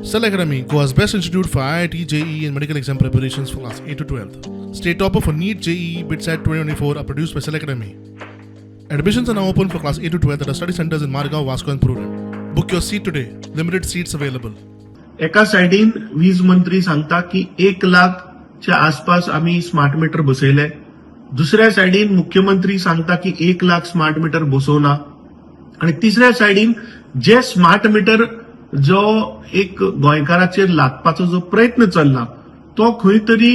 Cell Academy, Goa's best institute for IIT, JEE, and medical exam preparations for class 8 to 12. State topper for NEET, JEE, BITSAT 2024 are produced by Cell Academy. Admissions are now open for class 8 to 12 at our study centers in Margao, Vasco, and Prudent. Book your seat today. Limited seats available. एका सायडीन वीज मंत्री सांगता की 1 लाखच्या आसपास आमी smart meter बसयले. दुसऱ्या सायडीन मुख्यमंत्री सांगता की 1 लाख स्मार्ट मिटर बसोवना आणि तिसऱ्या सायडीन जे स्मार्ट मिटर जो एक गोंयकाराचेर लादपाचो जो प्रयत्न चल्ला, तो खंय तरी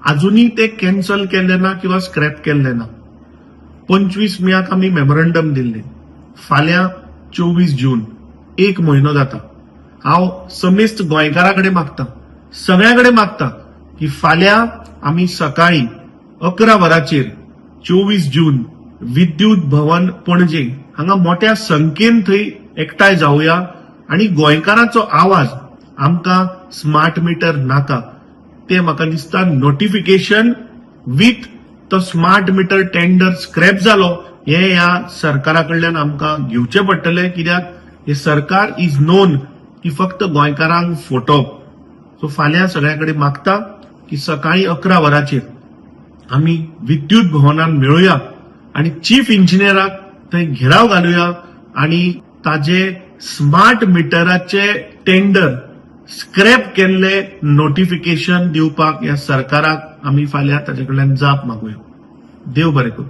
अजुनूय ते कॅन्सल केल्ले ना किंवा स्क्रॅप केल्ले ना. 25 मेयाक आमी मेमोरंडम दिल्लें. फाल्यां 24 जून, एक म्हयनो जाता. हांव समेस्त गोंयकारा कडेन मागता, सगळ्या कडेन मागता की फाल्यां आमी सकाळी 11 वरांचेर 24 जून विद्युत भवन पणजे हांगा मोठ्या संख्येन थंय एकठांय जावया आणि गोंयकारांचो आवाज, आमकां स्मार्ट मिटर नाका, ते म्हाका दिसता नोटिफिकेशन विथ तो स्मार्ट मिटर टेंडर स्क्रॅप जालो हे ह्या सरकारा कडल्यान आमकां घेवचें पडटलें, कित्याक हे सरकार is known की फक्त गोंयकारांक फटोवप. सो फाल्यां सगळ्या कडेन मागता की सकाळी 11 वरांचेर आमी विद्युत भवनान मेळुया आणि चीफ इंजिनियराक थंय घेराव घालुया आणि ताजे स्मार्ट मिटराचे टेंडर स्क्रॅप केल्ले नोटिफिकेशन दिवपाक ह्या सरकाराक आमी फाल्यां ताजे कडल्यान जाप मागुया. देव बरें करूं.